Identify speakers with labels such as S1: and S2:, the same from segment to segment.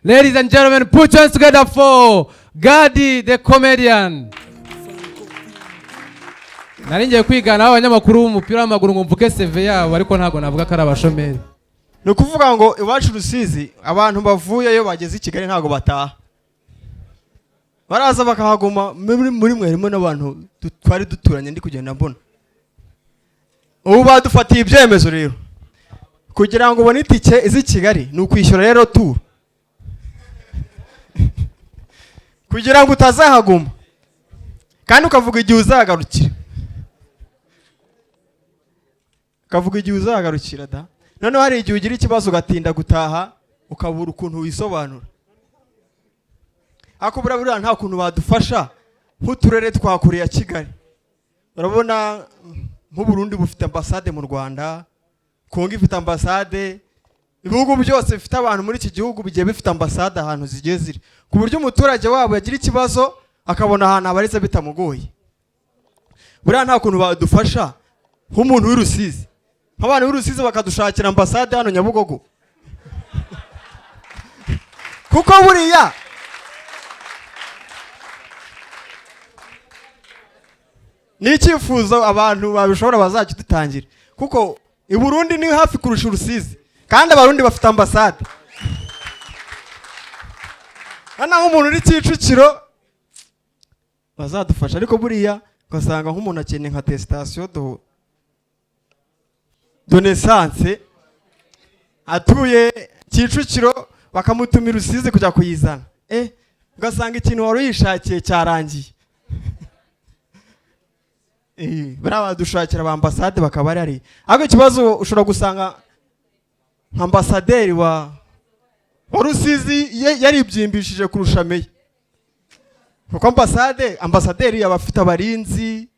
S1: Ladies and gentlemen, put your hands together for Gadi the comedian. Nari ngiye kwigana abanyamakuru b'umupira w'amaguru ngo mvuge CV yabo, ariko ntabwo navuga ko ari abashomeri.
S2: Ni ukuvuga ngo iwacu Rusizi, abantu bavuyeyo bageze i Kigali ntabwo bataha, baraza bakahaguma. Muri mwe harimo n'abantu twari duturanye, ndi kugenda mbona ubu badufatiye ibyemezo rero. Kugira ngo ubone itike izi Kigali ni ukwishyura rero tour, kugira ngo utazahaguma, kandi ukavuga igihe uzagarukira, ukavuga igihe uzagarukira da. Noneho hari igihe ugira ikibazo ugatinda gutaha, ukabura ukuntu wisobanura. Ariko buriya nta kuntu badufasha nk'uturere twa kure ya Kigali? Urabona nk'Uburundi bufite ambasade mu Rwanda, Kongo ifite ambasade, ibihugu byose bifite abantu muri iki gihugu bigiye bifite ambasade ahantu zigiye ziri, ku buryo umuturage wabo yagira ikibazo akabona ahantu abariza bitamugoye. Buriya nta kuntu badufasha nk'umuntu w'i Rusizi, nk'abantu b'i Rusizi bakadushakira ambasade hano Nyabugogo? Kuko buriya ni icyifuzo, abantu babishobora bazakidutangira, kuko i Burundi ni hafi kurusha Urusizi, kandi Abarundi bafite ambasade hano. Nk'umuntu uri Kicukiro bazadufasha. Ariko buriya ugasanga nk'umuntu akeneye nka attestation de naissance, atuye Kicukiro, bakamutumira Rusizi kujya kuyizana, ugasanga ikintu wari uyishakiye cyarangiye. Buriya badushakira ba ambasade bakaba ari, ariko ikibazo ushobora gusanga nka ambasaderi wa Rusizi yaribyimbishije kurusha meya, kuko ambasaderi aba afite abarinzi,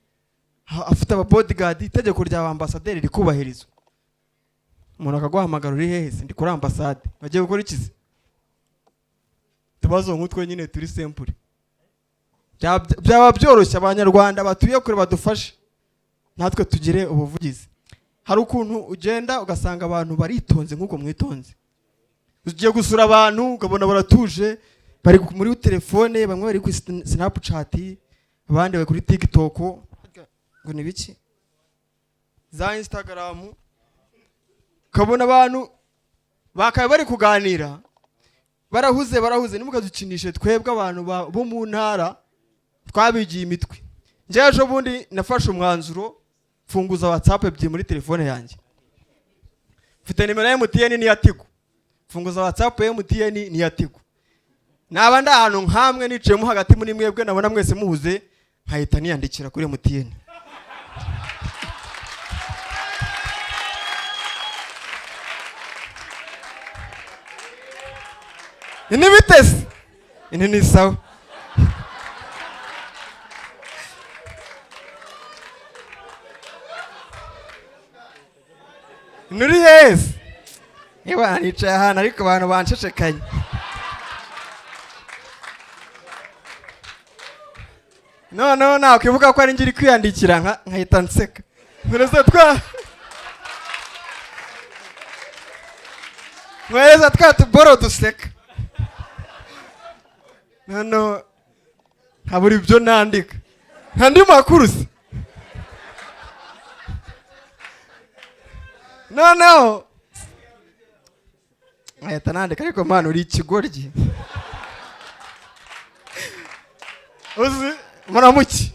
S2: afite aba bodyguard, itegeko rya ambasaderi rikubahirizwa. Umuntu akaguhamagara: "Uri hehe?" "Ndi kuri ambasade." "Bagiye gukora iki se?" Utubazo nk'utwo nyine turi simple. Byaba byoroshye Abanyarwanda batuye kure badufashe, natwe tugire ubuvugizi. Hari ukuntu ugenda ugasanga abantu baritonze nk'uko mwitonze. Ugiye gusura abantu ukabona baratuje, bari muri telefone, bamwe bari kuri Snapchat, abandi bari kuri TikTok, ngo ni biki, za Instagram, ukabona abantu bakaba bari kuganira, barahuze, barahuze. Ntimukadukinishe twebwe abantu bo mu ntara twabigiye imitwe. Njyewe ejo bundi nafashe umwanzuro, mfunguza WhatsApp ebyiri muri telefone yanjye. Mfite nimero ya MTN n'iya Tigo, mfunguza WhatsApp ya MTN n'iya Tigo. Naba ndi ahantu nkamwe nicayemo hagati muri mwebwe, nabona mwese muhuze, nkahita niyandikira kuri MTN. Ini bitese ini ni sawa. Nuri yesi niba nicaye ahantu ariko abantu bansheshekanye, noneho nakwibuka ko ari njye uri kwiyandikira, nkahita nseka, nkoreza twa tuboro duseka, noneho nkabura ibyo nandika nta ndi makuru se. Noneho nkahita nandika: "Ariko mwana, uri ikigoryi." Uzi muramuki.